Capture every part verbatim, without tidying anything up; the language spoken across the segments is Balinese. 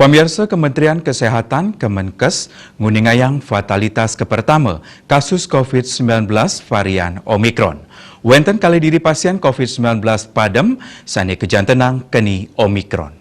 Pamiarsa, Kementerian Kesehatan, Kemenkes, nguningayang fatalitas kapertama kasus covid sembilan belas varian Omicron. Wénten kalih diri pasien covid sembilan belas padem sané kajantenang keni Omicron.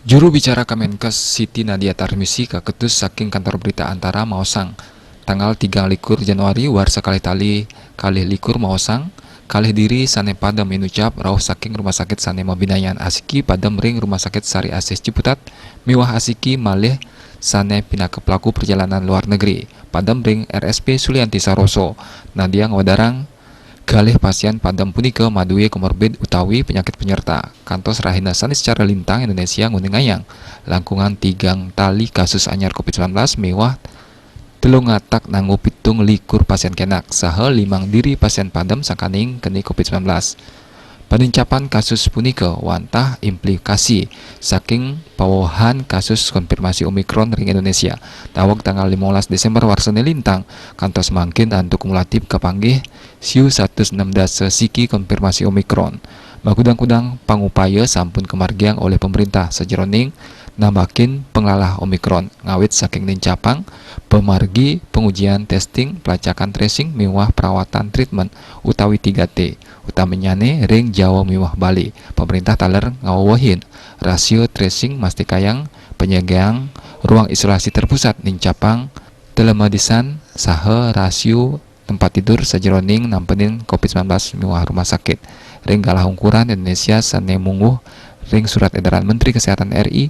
Juru bicara Kemenkes Siti Nadia Tarmizi kaketus saking Kantor Berita Antara maosang, tanggal tigang likur Januari warsa kalih tali kalih likur maosang, kalih diri sané padem inucap rauh saking rumah sakit sané mabinayan asiki padem ring Rumah Sakit Sari Asih Ciputat, miwah asiki malih sané pinaka pelaku perjalanan luar negeri padem ring R S P Sulianti Saroso. Nadia ngwedarang, kalih pasien padem punika madué komorbid utawi penyakit penyerta. Kantos rahina Saniscara lintang, Indonesia nguningayang langkungan tigang tali kasus anyar covid sembilan belas miwah telung atak nanggu pitung likur pasien kénak, saha limang diri pasien padem sangkaning keni covid sembilan belas. Panincapan kasus punika wantah implikasi saking pawohan kasus konfirmasi Omicron ring Indonesia. Daweg tanggal limolas Desember warsané lintang, kantos mangkin antuk kumulatif kapanggih siu satus enam dasa siki konfirmasi Omicron. Makudang-kudang pangupaya sampun kamargiang olih pemerintah sajeroning nambakin panglalah Omicron, ngawit saking nincapang pamargi pangujian, testing, pelacakan, tracing, miwah perawatan, treatment, utawi tiga T, utaminyané ring Jawa miwah Bali. Pemerintah taler ngawewehin rasio tracing, mastikayang panyediaan ruang isolasi terpusat, nincapang telemedicine saha rasio tempat tidur sajeroning nampenin covid sembilan belas miwah rumah sakit. Ring galah ungkuran Indonesia sané mungguh ring Surat Edaran Menteri Kesehatan R I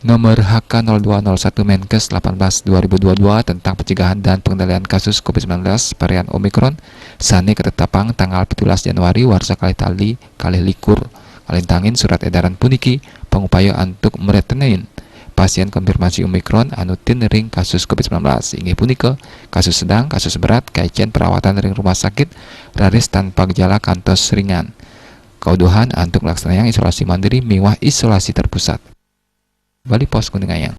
nomor H K nol dua nol satu Menkes delapan belas dua ribu dua dua tentang pencegahan dan pengendalian kasus covid sembilan belas varian Omicron sané katetapang tanggal pitulas Januari warsa kalih tali kalih likur. Ngalintangin surat edaran puniki, pangupaya antuk mretenin pasien konfirmasi Omicron anutin ring kasus covid sembilan belas, inggih punika kasus sedang, kasus berat, kaicén perawatan ring rumah sakit, raris tanpa gejala kantos ringan. Kauduhan antuk nglaksanayang isolasi mandiri miwah isolasi terpusat. Bali Post nguningayang.